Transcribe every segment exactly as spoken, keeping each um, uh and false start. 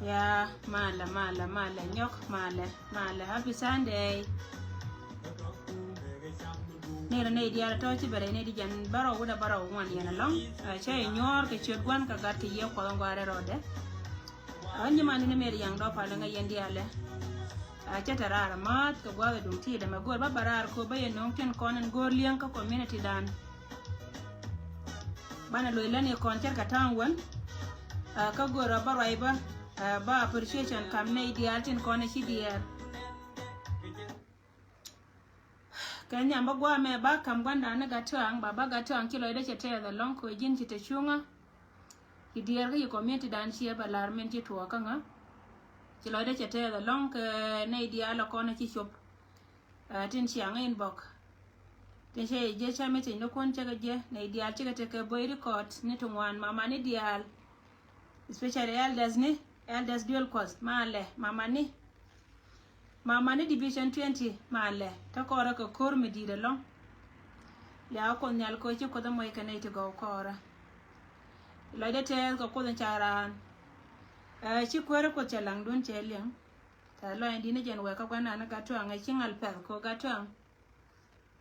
Ya, malɛ, malɛ, malɛ, nyɔk, malɛ, malɛ. Happy Sunday. Nɛy rɛ nɛy diaal tɔ̱ ci bɛ rɛy nɛy di jɛn bärɔw wut a bärɔw ŋuan yɛn ɛlɔ̱ŋ. Ɛ, cä yɛ nyuɔ̱ɔ̱r kɛ ciöt Gua̱n kɛ Gat kɛ Yiëë Kuɔth in gɔaa rɛl rɔɔdɛ. Ɛ, ɣän nyimandi̱n Mary Yaŋ Dɔɔp Palä ŋäc yɛn diaal ɛ. Ɛ, cä te raar ɛ ma̱a̱th kɛ gua̱a̱th ɛ duŋ ti̱i̱t ɛmɛ go̱o̱r bä bä raar kɛ ɣöö bä yɛ nööŋ tin kɔn in go̱o̱r li̱eŋ kä community dan. Banɛ loc lätni kɔn ce̱tkɛ ta̱a̱ŋ wän. Ɛ, kä go̱o̱r ɛ bä ruac bä, ɛ, bä appreciation kam nɛy diaal tin kɔn ɛ ci diɛɛr. Kɛ nhiam bä gua̱a̱ mɛ ba ka̱m gua̱ndan ni Gattuaŋ, ba ba Gattuaŋ ci lɔcdä cɛ tɛɛth ɛlɔ̱ŋ kɛ ɣöö ji̱n ci te cuŋä. Ci diɛɛr kä yi community dan ciɛ bɛ la̱r min ci tuɔɔk kä ŋä. Ci lɔcdä cɛ tɛɛth ɛlɔ̱ŋ kɛ nɛy diaal ɛ kɔn ɛ ci cop. Ɛ, tin ciaŋ inbox. Tin cɛ jiɛ cä meeting ni kun cä kɛ jiɛ nɛy diaal cikɛ tekɛ böi record ni ti ŋuan mamani diaal. Especially elders ni, elders Duel Kuɔth, malɛ, mamani. Mamani Division twenty, malɛ, te kɔrä kɛ ko̱r mi di̱i̱t ɛlɔ̱ŋ. Liakä Kuoth Nhial kɛ ɣöö ci Kuoth ɛ moc kɛ nɛy ti gɔw kɔrä. Lɔcdä tɛɛth kɛ Kuoth in ca raan. Ɛ, ci kuäärä Kuoth cɛ laŋdun cɛ liɛŋ. Tɛ̈th lɔcdä di̱t ni jɛn wɛɛkä gua̱ndan ni Gattuaŋ ɛ ci ŋa̱l pɛ̈th kɛ ɣöö Gattuaŋ.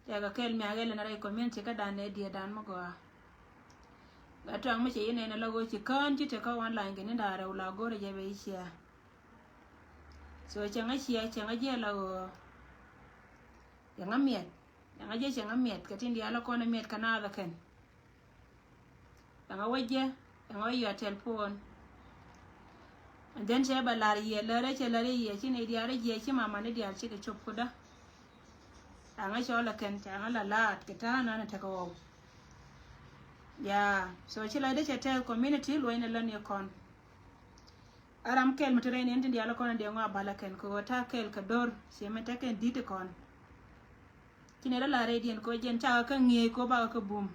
Tɛkɛ kɛl mia̱k ɛlɛn rɛy community kädan nɛ diɛɛdan mi gɔaa. Gattuaŋ mi cɛ yi nɛn ɛ lɔ ɣöö ci kään ci tekä online kɛ ni da̱a̱ rɛw la go̱rɛ jɛ bɛ yi cia. So cɛ ŋä cia, cɛ ŋä jiɛ la ɣöö cɛ ŋä miɛt, cɛ ŋä jiɛ cɛ ŋä miɛt kɛ tin diaal ɛ kɔn ɛ miɛt kɛ naath ɛ kɛn. Ɛŋa wä jiɛ, ɛŋa wä yɔt tɛl puɔn. And then cɛ bɛ lar yiɛ, lärä cɛ lärä yiɛ, ci nɛy diaal rɛ jiɛ, ci mamani diaal cikɛ cop kudä. Ɛŋa cɔl ɛ kɛn, cɛ ɛŋa la laat, kɛ ta̱a̱ nan ɛ tekɛ ɣɔw. Ya, so ci la dee cɛ tɛth community, luɔ̱ny ni län yɛ kɔn. A ram kɛl mi te rɛy ni ɛn tin diaal kɔn a diɛ ŋɔ a bal a kɛn kɛ ɣöö ta̱a̱ kɛl kɛ do̱r, ciɛ mi te kɛn di̱t kɔn. Ci nɛ rɔ la rɛydiɛn kɛ ɣöö jɛn cakɛ kä ŋi̱eec kɛ ɣöö bakɛ kä bum.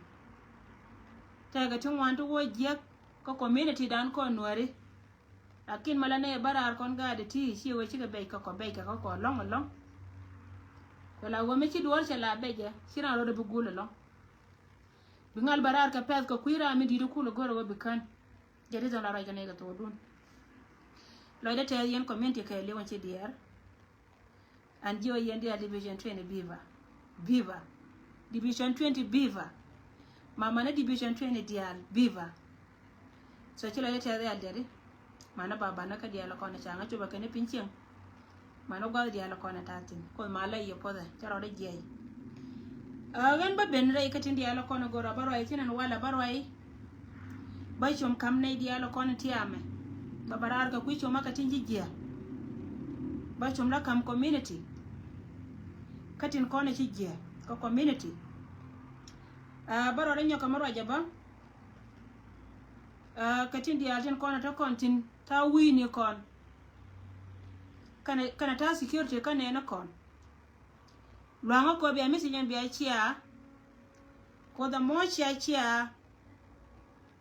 Tɛkɛ ti ŋuan ti wä jiäk kä community dan kɔn nuääri. Lakin mɛ la nɛ bä raar kɔn gaat ti ci wee cikɛ bɛc kɛ kɔ bɛc kɛ kä kɔ lɔ̱ŋ ɛlɔ̱ŋ. Kɛ la wee mi ci duɔ̱ɔ̱r cɛ la bɛc ɛ ci ran rɔɔdɛ bi gul ɛlɔ̱ŋ. Bi ŋal bä raar kɛ pɛth kɛ kui̱ ram mi di̱t kul ɛ go̱r ɛ wee bi kän. Jɛ ti thɔn la ruac kɛ nɛy kɛ thokdun. Lɔcdä tɛth yɛn community kɛɛliw ɛn ci diɛɛr. An jiɛ wä yɛn diaal Division twenty viva. Viva. Division twenty viva. Mamani Division twenty diaal viva. So ci lɔcdä tɛth yal diɛri. Manä ba banä kä diaal kɔn ca ŋä copä kɛn piny cieŋ. Manä gua̱th diaal kɔn ta̱a̱ thi̱n. Kuoth ma la yɛ puɔthɛ cä rɔɔdä jiɛc. Ɛ ɣän bä ben rɛy kä tin diaal kɔn go̱r a bä ruac thi̱n ɛn walɛ bä ruac. Bä com kam nɛy diaal kɔn tiamɛ. Bä bä raar kɛ kui̱ com a kɛ tin ci jiɛ. Bä com la kam community. Kä tin kɔn ci jiɛ kä community. Aa, bä rɔɔdä nyɔk kɛ mä ruacɛ bä. Aa, kɛ tin diaal tin kɔn a te kɔn tin ta̱a̱ wi̱i̱ni kɔn. Kɛnɛ, kɛnɛ ta̱a̱ security kä nɛɛni kɔn. Luaŋä kɔ bia message ɛn bia cia. Kuoth ɛmɔ cia cia.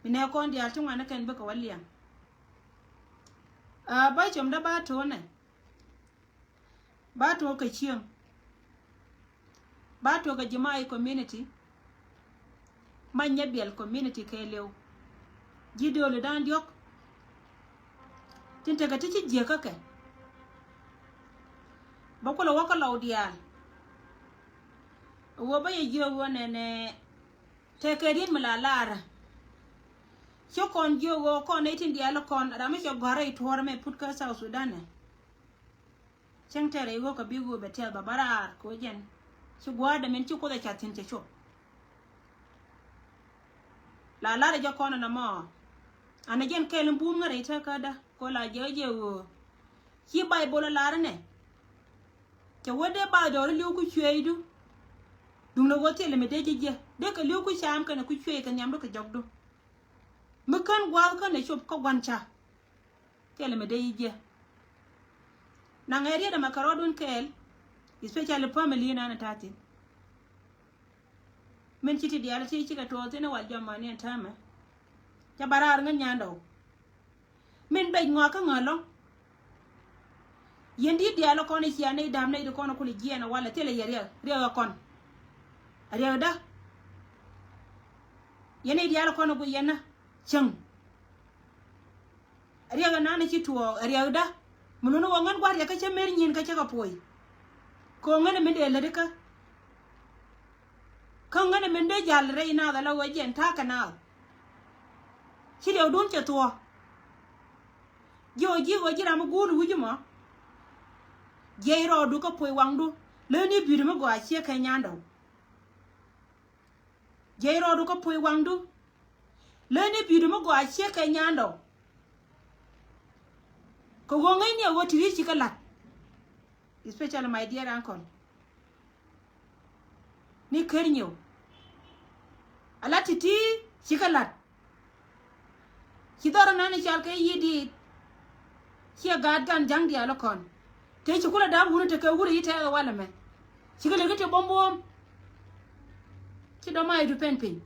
Mi nɛ kɔn diaal ti ŋuan ni kɛn bikɛ wä liɛŋ. Aa, ba com dä ba to̱o̱nɛ. Ba to̱o̱ kɛ cieŋ. Ba to̱o̱ kɛ ji̱ ma i̱ community. Ma nyɛ biɛl community kɛɛliw. Ji̱ dööli da̱a̱n diɔ̱k. Tin tekɛ ti ci jiäkä kɛ. Bä kulɛ wä kä lɔw diaal. Wä bä yɛ jiök wä nɛnɛ. Tɛkɛ riet mi la lar. Cä kɔn jiök wä kɔn nɛy tin diaal kɔn ram mi cɛ gɔ̱a̱r rɛy tuɔ̱ɔ̱r mɛ put kä South Sudan ɛ. Cäŋ tɛrɛ i̱ ɣöö kɛ bi ɣöö bɛ tiɛth bä bä raar kɛ ɣöö jɛn ci gua̱a̱r dämin ci Kuoth ɛ cath thi̱n cɛ cop. La lar ɛ jɛ kɔn ɛn ɛmɔ. An ɛ jɛn kɛl in buum ŋäri tekädä kɛ ɣöö la jɛ ɣä jɛ ɣöö ci Bayböl ɛ lar ɛnɛ. Cɛ wä dee bath dɔɔri li̱w ku cueecdu. Duundɛ ɣöö thilɛ mi dee ji̱ jiɛ dee kɛ li̱w ku caam kɛnɛ ku cueec kɛ nhiamdu kɛ jɔkdu. Mi kän gua̱a̱th känɛ cop kä gua̱n ca. Thilɛ mi dee ji̱ jiɛ. Naŋ ɛ riet ɛmɛ kɛ rɔɔdun kɛɛl, especially family nan ɛ ta̱a̱ thi̱n. Min ci ti diaal ti cikɛ tuɔɔk thi̱n ɛ wal jɔmani ɛn täämɛ. Cɛ ba raar ŋän nyandɔw. Min bɛc ŋɔak kä ŋäl lɔ̱ŋ. Yɛn di̱t diaal ɛ kɔn ɛ cia nɛy da̱a̱m nɛy ti kɔn ɛ kul ɛ jiɛɛn ɛ walɛ thilɛ yɛ riɛk riɛk ɛ kɔn. Ɛ riɛkdä. Yɛn nɛy diaal ɛ kɔn ɛ guic yɛn ɛ cäŋ. Riɛk ɛnan ci tuɔɔk ɛ riɛkdä. Mi luni wä ŋän gua̱r riɛk kä cä mer nyin kä cä kɛ puɔy. Kɛ ɣöö ŋän ɛmɛn dee lätdi kä. Kä ŋän ɛmɛn dee jal rɛy naath ala ɣöö jiɛn ta̱a̱ kɛ naath. Ci riɛkdun cɛ thuɔ̱k. Jiɛ ɣöö ji̱ ɣöö ji̱ ram mi guur wi̱c mɔ. Jiɛc rɔɔdu kä puɔy waŋdu. Lätni bi̱i̱du mi gɔaa ciek kɛ nyandɔw. Jiɛc rɔɔdu kä puɔy waŋdu. Lätni bi̱i̱du mi gɔaa ciek kɛ nyandɔw. Kɛ ɣöö ŋäcni ɛ ɣöö ti̱ti̱ ci kɛ la̱t. Especially my dear uncle. Ni ker nyiew. Ala ti̱ti̱ ci kɛ la̱t. Ci dhɔr ɛnan i̱ cal kɛ yi̱ diit. Ciɛ gaat gan ja̱ŋ diaal ɛ kɔn. Te ci kulɛ da̱a̱p wuni tekɛ wuri i̱ tɛɛk ɛ walɛ mɛ. Cikɛ lek i̱ te buɔ̱m buɔ̱ɔ̱m. Ci dɔ̱ma̱ i̱ du pɛn piny.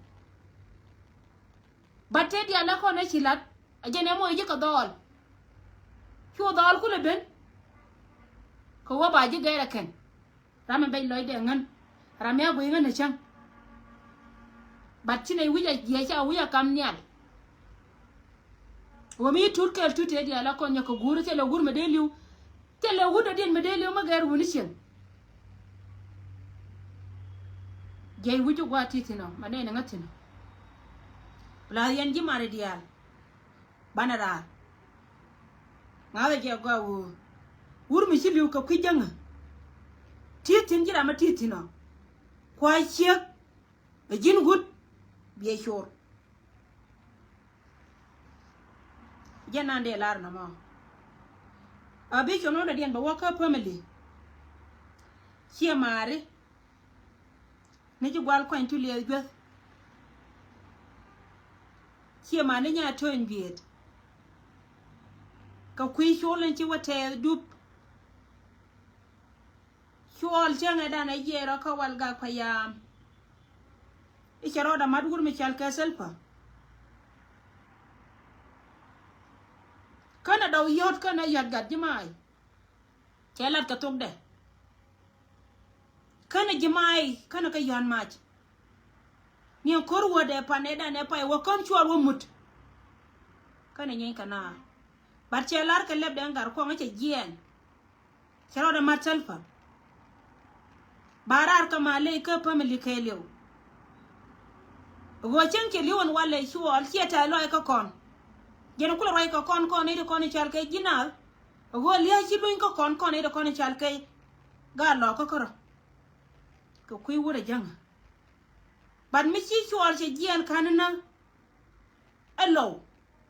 But te diaal ɛ kɔn ɛ ci la̱t. A jɛn ɛ moc ji̱ kɛ dhɔɔl. Cu dhɔɔl kulɛ ben. Kɛ wä ba ji̱ gɛɛr ɛ kɛn. Ram mi bɛc lɔcdɛ ŋän. Ram mi a guiy ŋän ɛ cäŋ. But ci nɛy wi̱c a jiɛc ca wi̱c a kam nhial. Wä mi tut kɛɛl tut tëë diaal a kɔn nyɛ kɛ guur thilɛ wur mi dee li̱w. Thilɛ wur dɔ̱diɛn mi dee li̱w mi gɛr wuni cieŋ. Jiɛc wi̱c ti gua̱a̱th ti thi̱n ɔ ma nɛy ni ŋä thi̱n ɔ. Bi la yɛn ji̱ mari diaal. Banɛ raar. Ŋa̱thɛ jɛ gɔaa ɣöö wur mi ci li̱w kɛ kui̱ jäŋä. Ti̱i̱ thi̱n ji̱ ram mi ti̱i̱ thi̱n ɔ. Kua̱c ciek. Ɛ ji̱n wut. Biɛ cor. Jɛn nan dee lar nɔmɔ. A bi cuɔm nɔmɔ dɔ̱diɛn bɛ wä kä family. Ciɛ maari. Ni ji̱ gual kuany tu liɛth juäth. Ciɛ ma ni nya töny biet. Kɛ kui̱ col in ci wä tɛɛth dup. Cuɔl cäŋɛ dan ɛ jiɛɛr ɔ kä wal gak payam. I̱ cɛ rɔɔdɛ mat wur mi cal kɛ Salva. Känɛ dɔw yɔ̱t känɛ yɔ̱t gat ji̱ maay. Cɛ lat kɛ thokdɛ. Känɛ ji̱ maay känɛ kä yɔ̱a̱n mac. Ni ɛn ko̱r wädɛ pan ɛ dan ɛ pay wä kän cuɔl wä mut. Känɛ nyieeny kɛ naar. But cɛ lar kɛ lɛpdɛ ɛn gat kuɔŋä cɛ jiɛɛn. Cɛ rɔɔdɛ mat Salva. Ba raar kä ma ley kä family kɛɛliw. Ɣöö cäŋ cɛ li̱w ɛn walɛ cuɔl ciɛ tɛth lɔc kä kɔn. Jɛn kulɛ ruac kɛ kɔn kɔn i̱ ti kɔn i̱ cal kɛ ji̱ naath. Ɣöö lia̱a̱ ci luny kä kɔn kɔn i̱ ti kɔn i̱ cal kɛ gaat lɔɔkä kärɔ. Kɛ kui̱ wurɛ jäŋä. But mi ci cuɔl cɛ jiɛɛn ka̱n inä. Ɛ low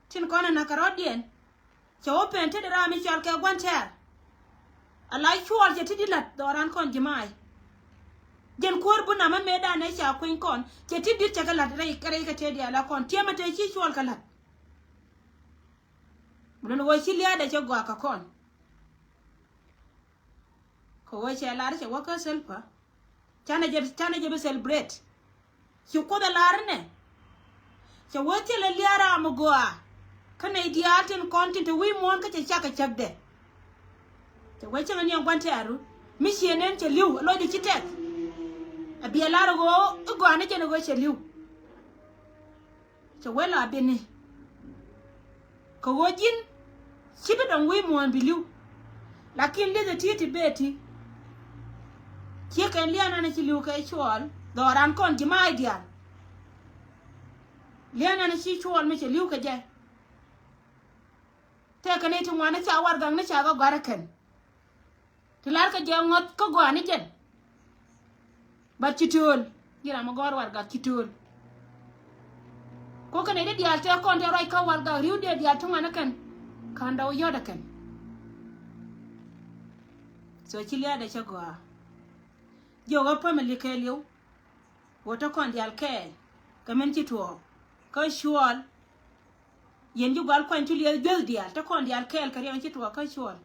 tin kɔn ɛ na̱k kɛ rɔ̱diɛn. Cɛ wä pen tetdɛ ram mi cɔal kɛ gua̱n tɛ̈r. Ala cuɔl cɛ ti di la̱t dhɔran kɔn ji̱ ma̱a̱c. Jɛn kuäär bi namä mëëdan ɛ ca kueny kɔn cɛ ti dit cɛ kɛ la̱t rɛy rɛy kɛ tëë diaal a kɔn tiɛmɛ te ci cuɔl kɛ la̱t. Bi lun ɣöö ci lia̱a̱dɛ cɛ gɔaa kɛ kɔn. Kɛ ɣöö cɛ lar cɛ wä kä Salva. Canɛ jɛ, canɛ jɛ bi celebrate. Ci Kuoth ɛ lar inɛ. Cɛ wee thilɛ lia̱a̱ ram mi gɔaa. Kä nɛy diaal tin kɔn tin te wi̱i̱ muɔ̱ɔ̱n kä cɛ cak kɛ cäkdɛ. Cɛ wee cäŋɛ ni ɛn gua̱n tɛ̈ru mi ciëë nɛn cɛ li̱w ɛ lɔcdɛ ci tɛth. Ɛ biɛ lar ɣöö i̱ gɔaa ni jɛn ɣöö cɛ li̱w. Cɛ wee la bini. Kɛ ɣöö ji̱n ci bi dɔ̱ŋ wi̱i̱ muɔ̱ɔ̱n bi li̱w. Lakin li̱th ɛ ti̱i̱ ti bee ti. Ciek kɛn liɛn ɛn ci li̱w kɛ cuɔl dhɔran kɔn ji̱ ma̱a̱c diaal. Liɛn ɛn ci cuɔl mi cɛ li̱w kɛ jɛ. Tëëkɛ ni ti ŋuan ni ca warɛgak ni ca kɛ gɔ̱a̱r ɛ kɛn. Ti lar kɛ jɛ ŋɔth kä gɔaa ni jɛn. Bat ci tööl. Ji̱ ram mi gɔ̱r warɛgak ci tööl. Ko kɛn ɛ di diaal tëë kɔn tëë ruac kä warɛgak ri̱w dee diaal ti ŋuan ɛ kɛn. Ka̱n dɔw yɔ̱t ɛ kɛn. So ci lia̱a̱dɛ cä gɔaa. Jiök ɛ family kɛɛliw. Wä te kɔn diaal kɛɛl kɛ min ci tuɔɔk kä cuɔl. Yɛn ji̱ gual kuany cu liɛth jueth diaal te kɔn diaal kɛɛl kɛ riɛm ci tuɔɔk kä cuɔl.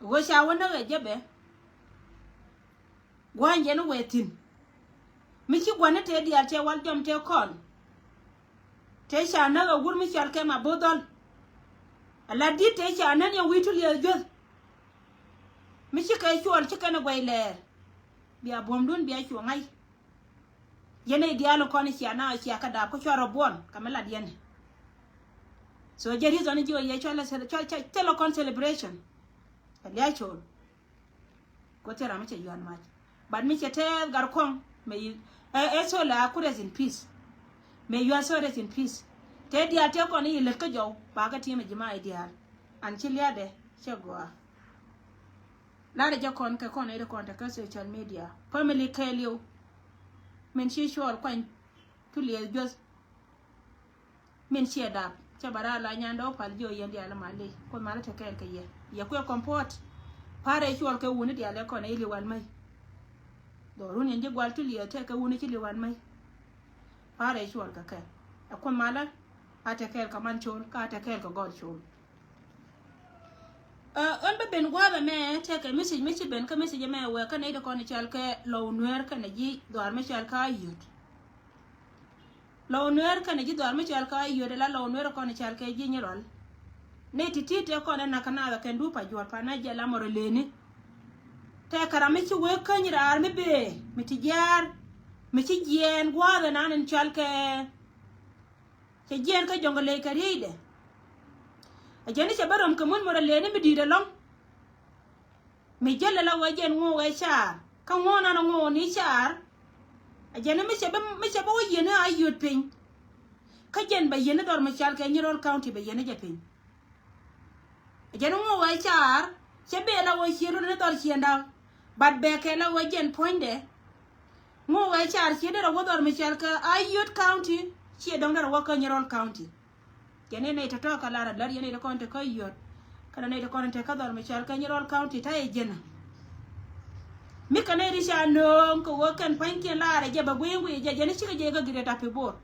Ɣöö ca wä näk ɛ jɛ bɛ gua̱a̱ny jɛn wee thi̱n. Mi ci gua̱n ni tëë diaal tëë wal jɔm tëë kɔn. Tëë ca näk ɛ wur mi cɔal kɛ ma bo̱o̱th dhɔl. Ala di̱t tëë ca nän yɛ wi̱i̱ tu liɛth jueth. Mi ci kɛ cuɔl ci kɛn ɛ guɛy lɛɛr. Bia buɔ̱mdun bia cuɔ ŋa̱c. Yɛn ɛ diaal kɔn cia na cia kɛ daap kä cua rɔ buɔn kɛ mi lat yɛn. So jɛ reason ji̱ ɣöö yɛ cɔl, cɔl, cɔl, cɔl kɔn celebration. Kɛ lia̱a̱ col. Ko thil ram mi cɛ yuan mac. But mi cɛ tɛth Gatkuɔŋ, may you, eh, eh, soul a ku rest in peace. May your soul rest in peace. Tëë diaal tëë kɔn i̱ lät kä jɔw, ba kä ti̱em ɛ ji̱ ma i̱ diaal. An ci lia̱a̱dɛ cɛ gɔaa. La̱rä jɛ kɔn kɛ kɔn i̱ ri kɔn te kä social media. Family kɛɛliw. Min ci cuɔl kuany. Cu liɛth juɔth. Min ciɛ dap cɛ ba raa la nyan dɔw pal jiɔ yɛn diaal ma li. Kuoth malä te kɛɛl kɛ yɛ. Yɛ kuɛ comfort. Parɛ cuɔl kɛ wuni diaal ɛ kɔn ɛ ili wal mɛy. Dhɔrun yɛn ji̱ gual ti liɛ tɛ kɛ wuni ci li wal mɛy. Parɛ cuɔl kɛ kɛ. Ɛ kuoth malä a te kɛɛl kɛ man col ka a te kɛɛl kɛ gɔl col. Ɛ, ɣän bä ben gua̱a̱th ɛmɛ tɛkɛ message mi ci ben kä message ɛmɛ wɛ kä nɛy ti kɔn i̱ cal kɛ Lɔw Nueer kɛnɛ ji̱ dhɔaar mi cal kä Ayod. Lɔw Nueer kɛnɛ ji̱ dhɔaar mi cal kä Ayod ala Lɔw Nueer kɔn cal kɛ ji̱ Nyirɔl. Nɛy ti ti̱i̱ tɛ kɔn ɛ nak kɛ naath ɛ kɛn dup a juɔ̱r pan a jɛ lamɔ rɔ leni. Tɛkɛ ram mi ci wee käny raar mi bee mi ti jiaar mi ci jiɛɛn gua̱a̱th ɛnan in cal kɛ. Cɛ jiɛɛn kä jɔ̱ŋ kɛ ley kɛ riecdɛ. A jɛn i̱ cɛ bä röm kɛ mun mɔ rɔ leni mi di̱i̱t ɛlɔ̱ŋ. Mi jäl ala wee jɛn ŋuɔ wee caar kä ŋuɔ nan ŋuɔ ni caar. A jɛn mi cɛ bä, mi cɛ bä wä yieni Ayod piny. Kä jɛn bɛ yieni dhɔr mi cal kɛ Nyirol County bɛ yieni jɛ piny. A jɛn ŋuɔ wee caar cɛ bee la wee ciet run ni dhɔr ciɛn da̱k. But bɛ kɛ la wee jɛn puɔ̱nydɛ. Ŋuɔ wee caar ciet derɛ wä dhɔr mi cal kɛ Ayod County ciɛ dɔ̱ŋ derɛ wä kä Nyirol County. Jɛn i̱ nɛy tɔ̱tɔ̱ kä lar a lär yɛn i̱ ti kɔn te kä Ayod. Kɛnɛ nɛy ti kɔn te kä dhɔr mi cal kä Nyirol County ta̱yɛ jɛn a. Mi kɛ nɛy ti ca nööŋ kɛ wee kɛn pa̱nykiɛn lar a jɛ bɛ gui̱i̱ŋ gui̱i̱ jɛ jɛn i̱ cikɛ jɛ kä Greater Pibor.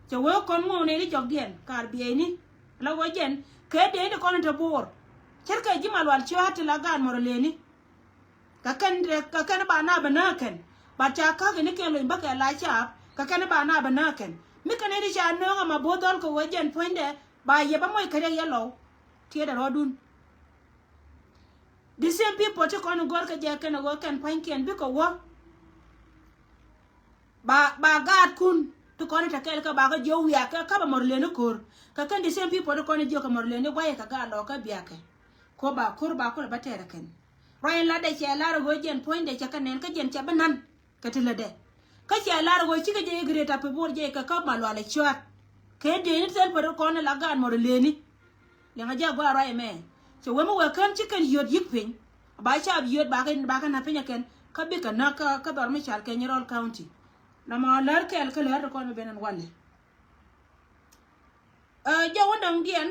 Cɛ wee kɔn ŋuɔ̱ɔ̱ŋ nɛy ti jɔkdiɛn kar bieyni. La wee jɛn kɛ dee i̱ ti kɔn te Bor. Cärkɛ ji̱ Malual Cua̱a̱t ti la gaat mɔr leni. Kä kɛn, kä kɛn ba na bɛ nääk kɛn. Ba ca käk ini kɛn lony bä kɛ la caap. Kä kɛn ba na bɛ nääk kɛn. Mi kɛn ini ca nööŋ ama bo̱o̱th dhɔl kɛ wee jɛn puɔ̱nydɛ. Ba yɛ bä moc kɛ riɛk yɛ Lɔw. Tiɛɛdɛ rɔɔdun. The same people ti kɔn in gɔ̱r kɛ jɛ kɛn a ɣöö kɛn pua̱nykiɛn bikɛ wä. Ba, ba gaatkun ti kɔn in te kɛɛl kɛ ba kä jiök wiak kɛ kä ba mɔr leni ko̱r. Kä kɛn the same people ti kɔn in jiök kɛ mɔr leni guayɛ kɛ gaat Lɔw kä biakɛ. Ko ba ko̱r ba kulɛ bä tɛɛrɛ kɛn. Ruac in latdɛ cɛ lar a ɣöö jɛn puɔ̱nydɛ cɛ kɛ nɛn kä jɛn cɛ bi na̱n. Kɛ ti lätdɛ. Kä cɛ lar ɣöö cikɛ jɛ i̱ Greater Pibor jɛ kɛ kä Malual Cua̱a̱t. Kɛ dee ni thil pär kɔn ni la gaat mɔr leni. Liɛŋɛ jɛ a gɔaa ruac ɛmɛ. Cɛ wee mi wee kän ci kɛn yöt yi̱k piny. Ba caap yöt ba kɛ, ba kɛ na̱k piny ɛ kɛn. Kä bikɛ näk kä, kä dhɔr mi cal kɛ Nyirol County. Namɔ lär kɛɛl kä lär ti kɔn mi ben ɛn walɛ. Ɛ, jɛ wä dɔ̱ŋdiɛn.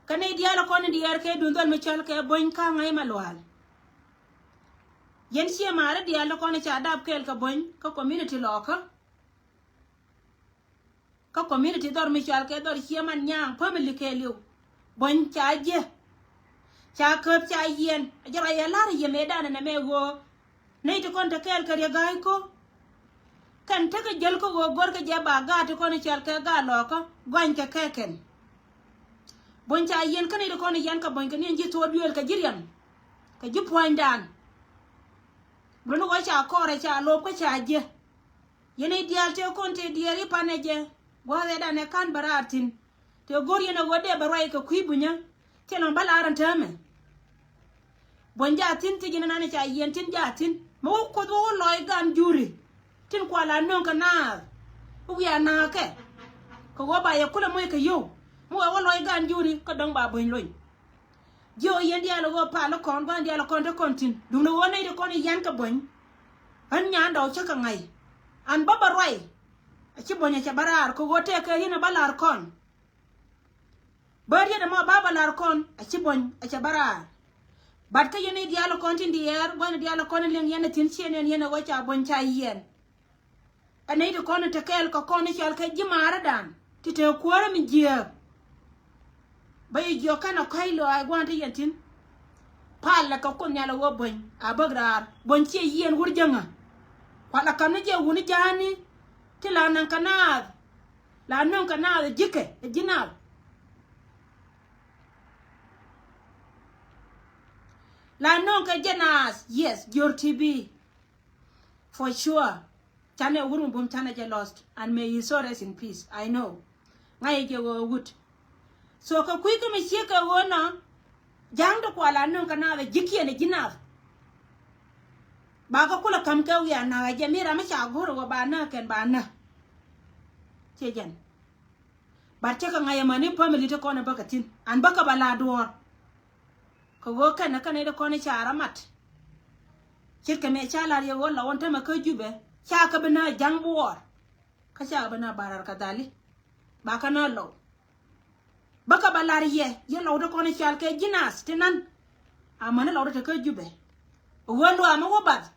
Kä nɛy diaal kɔn in diɛɛr kɛ duŋ dhɔl mi cɔl kɛ Buɔ̱ny kä Ŋa̱c Malual. Yɛn ciɛ maari diaal kɔn ca dap kɛɛl kɛ Buɔ̱ny kä community Lɔɔkä. Kä community dhɔr mi cɔal kɛ dhɔr ciɛ man nyaŋ family kɛɛliw. Buɔ̱ny ca jiɛ. Ca käp ca yiɛn. A jɛ ruac yɛ la̱r yɛ mëëdan ɛnɛ mɛ ɣöö nɛy ti kɔn te kɛɛl kɛ Riek Gai Kok. Kɛn tekɛ jäl kä ɣöö go̱rkɛ jɛ ba gaat ti kɔn cɔal kɛ gaat Lɔɔkä gɔany kɛ kɛ kɛn. Buɔ̱ny ca yiɛn kä nɛy ti kɔn yiɛn kɛ Buɔ̱ny kɛ ni ɛn ji̱ thuɔɔk duëël kɛ ji̱ riɛm. Kɛ ji̱ puɔ̱nydan. Bi run ɣöö ca kɔrɛ ca lop kä ca jiɛ. Yɛn i̱ diaal tëë kɔn tëë diɛɛr i̱ panɛ jɛ. Gua̱a̱th ɛ danɛ ka̱n bɛ raar thi̱n. Tëë go̱r yɛn ɛ ɣöö dee bɛ ruac kɛ kui̱ Bunyä. Thilɛ mɛ bä la̱r ɛn täämɛ. Buɔ̱ny jaa thi̱n thiec yɛn ɛnan ca yiɛn thi̱n jaa thi̱n. Mi wä Kuoth wä wä lɔc gan juri. Tin kua la nöŋ kɛ naath. Wiaa na̱a̱kɛ. Kɛ ɣöö ba yɛ kulɛ moc kɛ yio̱w. Mi wä wä lɔc gan juri kä dɔ̱ŋ ba Buɔ̱ny lony. Jiök yɛn diaal ɣöö pal kɔn gua̱n diaal kɔn te kɔn thi̱n. Duundɛ ɣöö nɛy ti kɔn yian kɛ Buɔ̱ny. Ɣän nyan dɔw cä kɛ ŋa̱c. An bä bä ruac. A ci Buɔ̱ny a cɛ bä raar kɛ ɣöö tɛkɛ ri̱n a bä la̱r kɔn. Bä riet ɛmɔ ba bä la̱r kɔn a ci Buɔ̱ny a cɛ bä raar. But kä yɛn i̱ diaal kɔn tin diɛɛr gua̱n diaal kɔn liŋ yɛn a thi̱n ciɛ nɛn yɛn a ɣöö ca Buɔ̱ny ca yiɛn. Ɛ nɛy ti kɔn te kɛɛl kɛ kɔn i̱ cɔal kɛ ji̱ marädan ti te kuäärä mi jiääk. Bä yi jiɔk kɛn a kɔ̱a̱c lɔaac gua̱a̱n ti yɛn thi̱n. Palɛ kɛ Kuoth Nhial a ɣöö Buɔ̱ny a bäk raar. Buɔ̱ny ciɛ yiɛn wur jäŋä. Kua la ka̱m ni jɛ wuni ja̱a̱ni. Ti la naŋ kɛ naath. La nöŋ kɛ naath ɛ ji̱kɛ ɛ ji̱ naath. La nöŋ kɛ jɛ naath, yes, jiör ti bi. For sure. Canɛ wur mi bum canɛ jɛ lost. And may his soul rest in peace. I know. Ŋa̱cɛ jɛ ɣöö wut. So kɛ kui̱ kä mi ciek kɛ ɣöö nɔ ja̱a̱ŋ ti kual a nöŋ kɛ naath ɛ ji̱kiɛn ɛ ji̱ naath. Ba kä kulɛ ka̱m kɛ wiaa na̱k ɛ jɛ mi ram mi ca go̱r ɛ ɣöö ba näk kɛn ba näk. Ciɛ jɛn. But cä kɛ ŋa̱c ɛmɛni family ti kɔn ɛ bäkɛ thi̱n an bäkɛ ba la duɔ̱ɔ̱r. Kɛ ɣöö kɛn ɛ kɛn ɛ ti kɔn ɛ ca rɔ mat. Ce̱tkɛ mëë ca lar yɛ ɣöö la wän tämɛ kä Jubɛ ca kɛ bi nä ja̱ŋ buɔɔr. Kä ca kɛ bi nä barar kɛ dhali. Ba kɛ nä lɔw. Bäkɛ ba lar yɛ yɛ lɔw ti kɔn ɛ cal kɛ ji̱ naath ti nan. Amäni lɔw ti te kä Jubɛ. Ɣöö luaamä wä bath.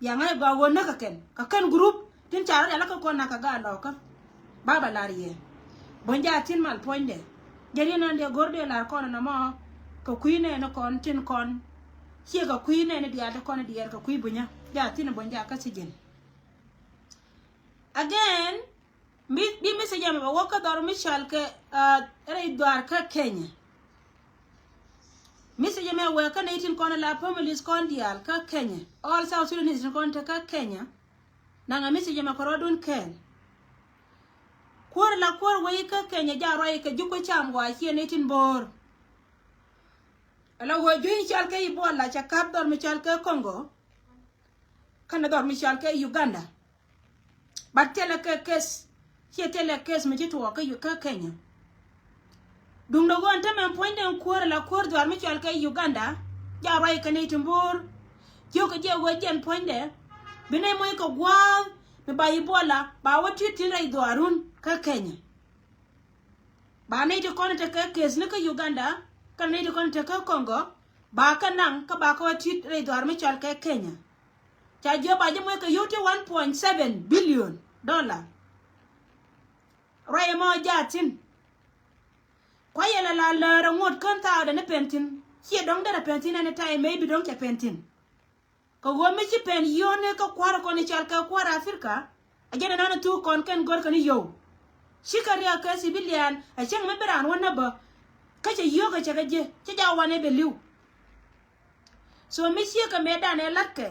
Bia ŋa̱c gɔaa ɣöö näk kɛ kɛn kɛ kɛn group tin ca rɔ rial kä kɔn nak kɛ gaat lɔkä. Ba ba lar yɛ. Buɔ̱ny jaa thi̱n mal puɔ̱nydɛ. Jɛ riet nan dee go̱r dee lar kɔn nɔmɔ. Kɛ kui̱ nɛɛni kɔn tin kɔn. Ciɛ kɛ kui̱ nɛɛni diaal ti kɔn diɛɛr kɛ kui̱ bunyä. Jaa thi̱n buɔ̱ny jaa kä thi̱ji̱n. Again, bi, bi message ɛmɛ bɛ wä kä dhɔr mi cɔal kɛ, uh, rɛy dhɔaar kä Kenya. Message ɛmɛ wee kä nɛy tin kɔn la families kɔn diaal kä Kenya. All South Sudanese tin kɔn te kä Kenya. Naŋ a message ɛmɛ kɛ rɔɔdun kɛɛl. Kuäär la kuäär wei kä Kenya ja ruac kɛ juk kä cam wa ciɛ nɛy tin bo̱o̱r. Ala wee juey cɔal kɛ Ebola ca kap dhɔr mi cɔal kɛ Congo. Kɛnɛ dhɔr mi cɔal kɛ Uganda. But thilɛ kɛ case, ciɛ thilɛ case mi ci tuɔɔk kä Kenya. Duundɛ ɣöö ɛn tämɛ puɔ̱nydɛ ɛn kuäär ala kuäär dhɔaar mi cɔal kɛ Uganda, ja ruac kɛ nɛy ti mbo̱o̱r. Jiökɛ jɛ ɣöö jɛn puɔ̱nydɛ bi nɛy moc kɛ gua̱a̱th mi ba Ebola ba wä ti̱t thi̱n rɛy dhɔaarun kä Kenya. Ba nɛy ti kɔn tekɛ case ni kä Uganda kɛnɛ nɛy ti kɔn tekɛ Congo ba kɛ naŋ kä ba kɛ wä ti̱t rɛy dhɔaar mi cɔal kɛ Kenya. Ca jiök ba ji̱ moc kɛ yio̱w ti one point seven billion dollar. Ruac ɛmɔ jaa thi̱n. Kuayɛ la la läär ɛ ŋot kän thaakdɛ ni pɛn thi̱n. Ciɛ dɔ̱ŋ derɛ pɛn thi̱n anytime, maybe dɔ̱ŋ cɛ pɛn thi̱n. Kɛ ɣöö mi ci pɛn yio̱o̱ni kä kua̱r kɔn i̱ cɔal kɛ kua̱r Africa. A jɛn ɛnɔni thuk kɔn kɛn gör kɛn i̱ yio̱w. Cikɛ riɛk kɛ civilian a cäŋ mi bi raan wä näbä. Kä cɛ yio̱o̱k ɛ cɛ kɛ ji̱ cä ja wanɛ bɛ li̱w. So mi ciek kɛ mëëdan ɛ la̱tkɛ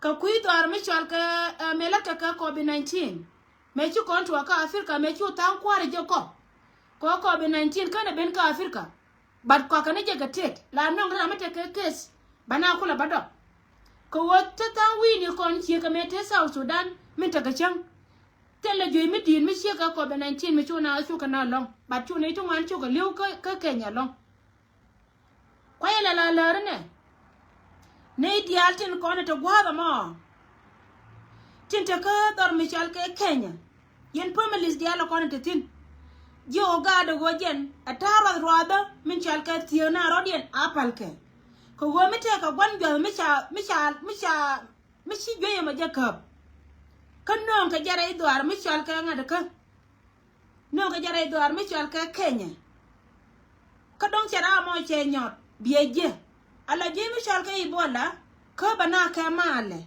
kɛ kui̱ dhɔaar mi cɔal kɛ, eh, mëë la̱tkɛ kɛ covid nineteen. Mëë ci kɔn tuɔɔk kä Africa mëë ci wä tha̱a̱ŋ kua̱r ɛ jɛ kɔ. Kɛ covid nineteen känɛ ben kä Africa. But kɔakɛ ni jɛ kɛ tet la nɔŋ ram mi tekɛ case. Ba na kulɛ ba dɔk. Kɛ ɣöö te tha̱a̱ŋ wi̱i̱ni kɔn ciek kɛ mëë te South Sudan min tekɛ cäŋ. Thilɛ juey mi di̱i̱t mi ciek kɛ covid nineteen mi cu na cukɛ na lɔ̱ŋ. But cu ni ti ŋuan cukɛ li̱w kä, kä Kenya lɔ̱ŋ. Kuayɛ lɛ la läär inɛ. Nɛy diaal tin kɔn ɛ te gua̱a̱th ɛmɔ. Tin te kä dhɔr mi cɔal kɛ Kenya. Yɛn families diaal ɛ kɔn ɛ te thi̱n. Ji̱ ɣöö gaat ɛ ɣöö jɛn ɛ ta̱a̱ ruath ruathä min cɔal kɛ thiëëk na rɔ̱diɛn a pa̱lkɛ. Kɛ ɣöö mi tëëkɛ gua̱n jua̱th mi ca, mi ca, mi ca, mi ci juey ɛmɔ jɛ käp. Kä nööŋ kɛ jɛ rɛy dhɔaar mi cɔal kɛ ŋa̱t kä. Nööŋ kɛ jɛ rɛy dhɔaar mi cɔal kɛ Kenya. Kä dɔ̱ŋ cɛ ram mɔ cɛ nyɔt biɛ jiɛ. Ala jiɛ mi cɔal kɛ Ebola kä bɛ na kɛ maalɛ.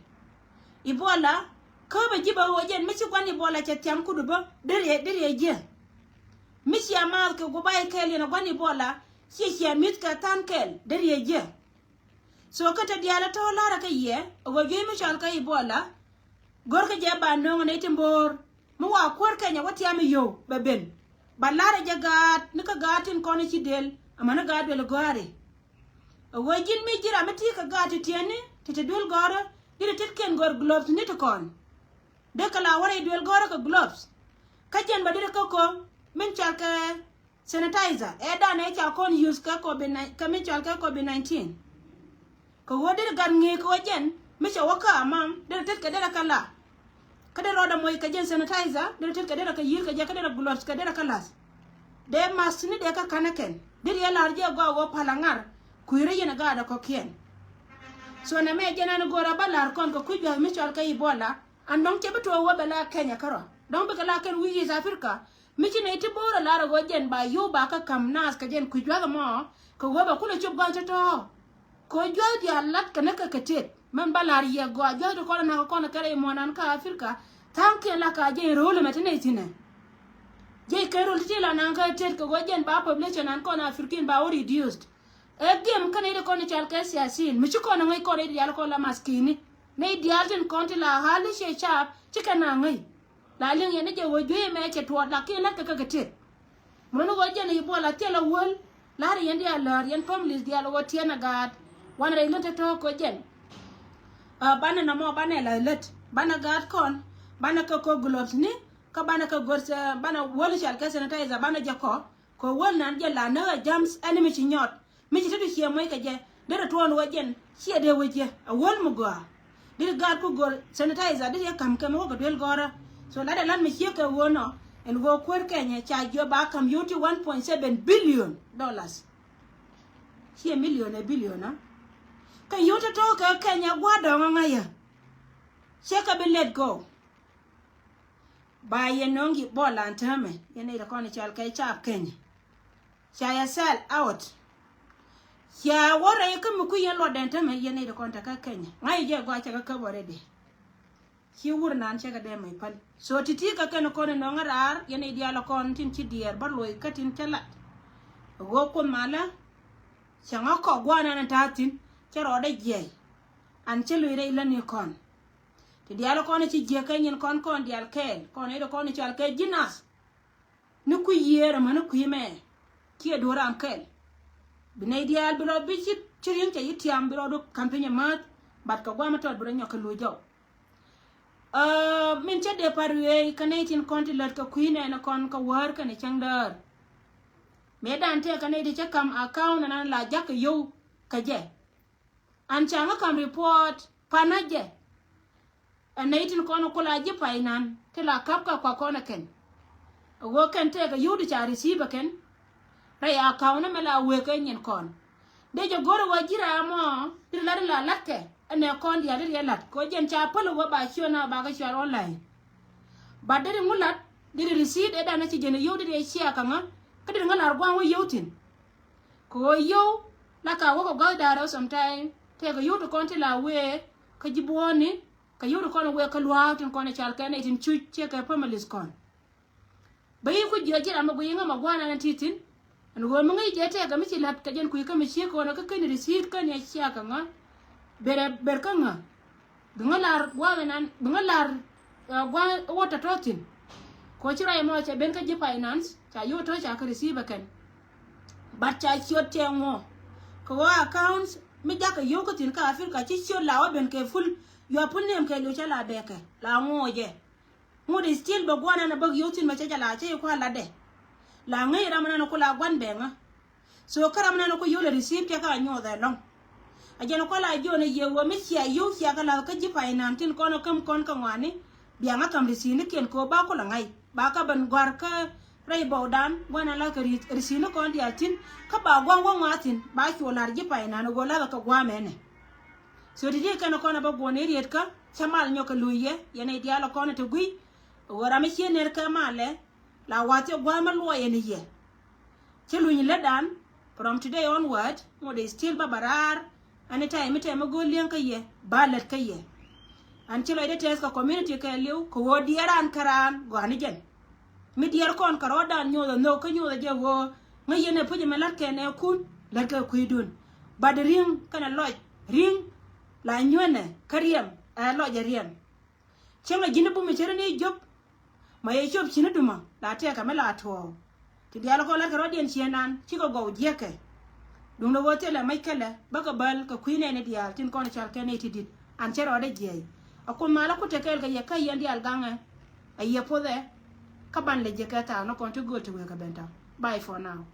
Ebola kä bɛ ji̱ bɛ ɣöö jɛn mi ci gua̱n Ebola cɛ thiam kut bä deri, deri jiɛ. Mi cia maath kɛ guba ikɛl yɛn a gua̱n Ebola ciɛ cia mi̱th kɛ tha̱a̱n kɛl deri jiɛ. So kä te diaal ɛ tɔ̱ la̱rä kä yɛ ɛ ɣöö juey mi cɔal kä Ebola. Gör kä jɛ ba nööŋ nɛy ti mbo̱o̱r mi wa kuäär Kenya wä tiam i̱ yio̱w bɛ ben. Ba la̱rä jɛ gaat ni kä gaat tin kɔn i̱ ci del amäni gaat duel i̱ gɔ̱a̱ri. Ɛ ɣöö ji̱n mi ji̱ ram mi ti kɛ gaat ti tiɛni ti ti duel gɔ̱rä di̱t ti tetkiɛn gör gloves ni ti kɔn. Dee kɛ la wä rɛy duel gɔ̱rä kɛ gloves. Kä jɛn bɛ di̱t kä ko̱ min cɔal kɛ sanitizer ɛ danɛ ca kɔn use kɛ covid nine, kɛ mi cɔal kɛ covid nineteen. Kɛ ɣöö derɛ gat ŋi̱i̱c kɛ ɣöö jɛn mi cɛ wä kä amam derɛ tet kɛ derɛ kä la. Kä derɛ rɔɔdɛ moc kɛ jɛn sanitizer derɛ tet kɛ derɛ kä yi̱r kɛ jɛ kä derɛ gloves kɛ derɛ kä lath. Dee mask ni dee kä ka̱n ɛ kɛn derɛ yɛ la̱r jɛ gɔaa ɣöö pal aŋar kui̱rä yɛn ɛ gaatdɛ kɔ̱kiɛn. So nɛmɛ jɛn ɛn go̱o̱rä bä la̱r kɔn kɛ kui̱ jua̱th mi cɔal kɛ Ebola. An dɔ̱ŋ cɛ bi tuɔɔk wä bɛ la Kenya kärɔa dɔ̱ŋ bikɛ la kɛn wi̱i̱ East Africa. Mi ci nɛy ti bo̱o̱r a lar a ɣöö jɛn ba yio̱w ba kä ka̱m naath kɛ jɛn kui̱ jua̱th ɛmɔ kɛ ɣöö bɛ kulɛ cop gɔ̱a̱c tɔ̱tɔ̱. Kɛ ɣöö jua̱th diaal lat kɛ näk kɛ kɛ tet mɛn ba lar yɛ gɔaa jua̱th ti kɔn a nak kɔn a kɛrɛ imuɔ̱ɔ̱nan kä Africa. Tha̱a̱ŋkiɛn la ka jɛn ro̱o̱l ɛmɛ ti nɛy thi̱nɛ. Jɛy kɛ ro̱o̱l ti ti la naŋ kä tet kɛ ɣöö jɛn ba population an kɔn African ba wä reduced. Ɛ gem kä nɛy ti kɔn i̱ cal kɛ siasin mi ci kɔn a ŋäc kɔn rɛy diaal kɔn la maskini. Nɛy diaal tin kɔn ti la ɣa̱l i̱ ciɛ caap ci kɛn a ŋäc. La liŋ yɛn ni jɛ ɣöö juey mɛ cɛ tuɔɔt, lakin lät kɛ kɛ kɛ tet. Mun ni ɣöö jɛn i̱ buɔl a thil a wäl. La̱r yɛn diaal läär yɛn families diaal ɣöö tiɛn a gaat. Wanɛ rɛy lät tɔ̱tɔ̱ kɛ jɛn. Banɛ nɔmɔ banɛ la lät, banɛ gaat kɔn, banɛ kɛ kɔ gloves ni, kä banɛ kɛ gör, banɛ wäl cɔal kɛ sanitizer, banɛ jɛ kɔ. Kɛ wäl nan jɛ la näk a germs ɛn mi ci nyɔt. Mi ci te ti ciɛ muɔc kɛ jɛ, derɛ tuɔɔn wä jɛn ciɛ dee wä jɛ a wäl mi gɔaa. Derɛ gaat ku gör sanitizer, derɛ yɛ ka̱m kɛ mi wä kɛ duel gɔrä. So lat ɛ lat mi ciek kɛ ɣöö nɔ, ɛn ɣöö kuäär Kenya ca jiɔ ba ka̱m yio̱w ti one point seven billion dollars. Ciɛ million ɛ billion a. Kɛ yio̱w tɔ̱tɔ̱ kɛ Kenya gua̱a̱r dɔ̱ŋ aŋäcä. Ciɛ kɛ bi let go. Ba yɛ nöŋ gi̱ bɔl an täämɛ, yɛn nɛy ti kɔn i̱ cɔal kɛ caap Kenya. Ca yɛ sell out. Ca wä rɛy kä mi kui̱ yɛn luɔtdɛn täämɛ, yɛn nɛy ti kɔn te kä Kenya. Ŋa̱c jɛ gɔaa cɛ kä käp already. Ci wur nan cɛ kɛ dee mɛy päl. So ti̱ti̱ kä kɛn kɔn inɔŋ raar, yɛn nɛy diaal kɔn tin ci diɛɛr bä luɔc kä tin cä lat. Ɣöö Kuoth malä, cɛ ŋä kɔk gua̱a̱r nan in ta̱a̱ thi̱n, cɛ rɔɔdɛ jiɛc. An cä luc rɛy lätni kɔn. Ti diaal kɔn ci jiäk kɛ nyin kɔn kɔn diaal kɛɛl, kɔn i̱ kɔn i̱ cɔal kɛ ji̱ nath. Ni kui̱ yiëër ɛmɛ ni kui̱ mɛ. Kiɛ duɔ̱ɔ̱r ram kɛɛl. Bi nɛy diaal bi rɔ bi ci, ci ri̱ŋ cɛ yi tiam bi rɔ duk ka̱m piny ɛmääth. Bat kɛ gua̱a̱m tɔt bi rɔ nyɔk kɛ luc jɔw. Min cä dee par wiee kä nɛy tin kɔn ti lät kɛ kui̱ nɛɛni kɔn kä wäär kɛnɛ cäŋ däär. Mëë dan tëë kä nɛy ti cä ka̱m account ɛnan la jakä yio̱w kä jɛ. An ca ŋä ka̱m report panä jɛ. Ɛn nɛy tin kɔn kula ji̱ pay nan ti la ka̱p kä kua kɔn ɛ kɛn. Ɛ ɣöö kɛn tëëkɛ yio̱w ti ca receive ɛ kɛn. Rɛy account ɛmɛ la wëë kɛ nyin kɔn. Dee jɛ go̱r ɛ ɣöö ji̱ ram ɔ ti lat in la latkɛ ɛnɛ kɔn diaal ti riɛ lat kɛ ɣöö jɛn ca päl ɛ ɣöö ba ciöt na ba kɛ cual online. But dee ri ŋu lat dee ri receive ɛ dan ɛ ci jɛn ɛ yio̱w dee ri ɛ ciɛ kä ŋä. Kä dee ri ŋä lar gua̱a̱ŋ wä yio̱w thi̱n. Kɛ ɣöö yio̱w la ka wä kɛ gua̱th da̱rä sometime. Tëëkɛ yio̱w ti kɔn ti la wëë kä ji̱ buɔ̱ɔ̱ni. Kɛ yio̱w ti kɔn wëë kä lua̱a̱k tin kɔn ɛ cal kɛ nɛy tin cuc ciɛ kɛ families kɔn. Bä yi ku jiɛ ji̱ ram ɛ guiy iŋä ma gua̱a̱r nan ti thi̱n. Ɛn ɣöö mi ŋäc jɛ tɛkɛ mi ci la̱t kɛ jɛn kui̱ kä mi ciek kɔn kä keni receipt keni a ciak kɛ ŋä. Ber ɛ ber kä ŋä. Bi ŋä lar gua̱a̱r nan bi ŋä lar gua̱a̱r wä tɔ̱tɔ̱ thi̱n. Kɛ ɣöö ci ruac ɛmɔ cɛ ben kä ji̱ finance ca yio̱w tɔ̱ ca kɛ receive ɛ kɛn. But ca ciöt cɛ ŋuɔ kɛ ɣöö accounts mi jakä yio̱w kä thi̱n kä Africa ci ciöt la wä ben kɛ full. Your full name kɛ liw cä la bɛɛkɛ la ŋuɔ jɛ. Ŋut is still bɛ gua̱n ɛn a bäk yio̱w thi̱n mɛ cä jɛ la cä yi kua̱r latdɛ. La ŋäc ram ɛn ɛn ku la gua̱n bɛ ŋä. So kä ram ɛn ɛn ku yio̱w lɛ receipt cɛ kä a nyuɔth ɛlɔ̱ŋ. A jɛn kua̱r la jiɔn ɛ yɛ wä mi cia yio̱w cia kä la̱th kä ji̱ finance tin kɔn ɛ käm kɔn kä ŋɔaani. Bia ŋä ka̱m receipt ni kiɛn kɛ ɣöö ba ku la ŋa̱c ba kä ben gua̱r kä rɛy bɔwdan gua̱n ɛn la̱th kɛ receipt ni kɔn diaal thi̱n. Kä ba gua̱n wä ŋɔaa thi̱n ba cuɔ la̱r ji̱ finance ɛ ɣöö la̱th ɛ kɛ gua̱a̱m ɛnɛ. So ti̱ti̱ kɛn kɔn ɛ bä guɔ̱n i̱ rietkä cä mal nyɔk kɛ luc yɛ yɛn i̱ diaal ɛ kɔn ɛ te gui̱. Ɣöö ram mi cie ner kɛ malɛ la wath cɛ gua̱a̱m mi luɔyɛ ni yɛ. Cä luny lätdan from today onward ŋot is still ba ba raar. Anytime mi tɛm mi go̱o̱l li̱eŋ kä yɛ ba lät kä yɛ. An ci lɔcdä tɛth kɛ community kɛɛliw kɛ ɣöö diɛɛr raan kä raan gɔaa ni jɛn. Mi diɛɛr kɔn kɛ rɔɔdan nyothɛ nhök kä nyothɛ jɛ ɣöö ŋäc yɛn ɛ puc ɛmɛ la̱t kɛ nɛɛkun la̱t kɛ kui̱dun. Bat ri̱ŋ kɛnɛ lɔc ri̱ŋ la nyuenɛ kä riɛm ɛ lɔc ɛ riɛm. Cäŋ ɛ ji̱n i̱ bum i̱ cä ri ni jop. Ma yɛ cop ci ni dumä la tɛɛkɛ mi la tuɔɔk. Ti diaal kɔn la̱t kɛ rɔ̱diɛn ciëënan cikɛ gɔw jiäkɛ. Duundɛ ɣöö thilɛ mac kälɛ bäkɛ bäl kɛ kui̱ nɛɛni diaal tin kɔn i̱ cal kɛ nɛy ti di̱t an cä rɔɔdɛ jiɛc. A kun malä ku te kɛɛl kɛ yɛ kä yɛn diaal gaŋɛ. A yɛ puɔthɛ kä ban lɛ jiäkɛ thaak ni kɔn ti gööl ti wëë kɛ ben tɔ̱. Bye for now.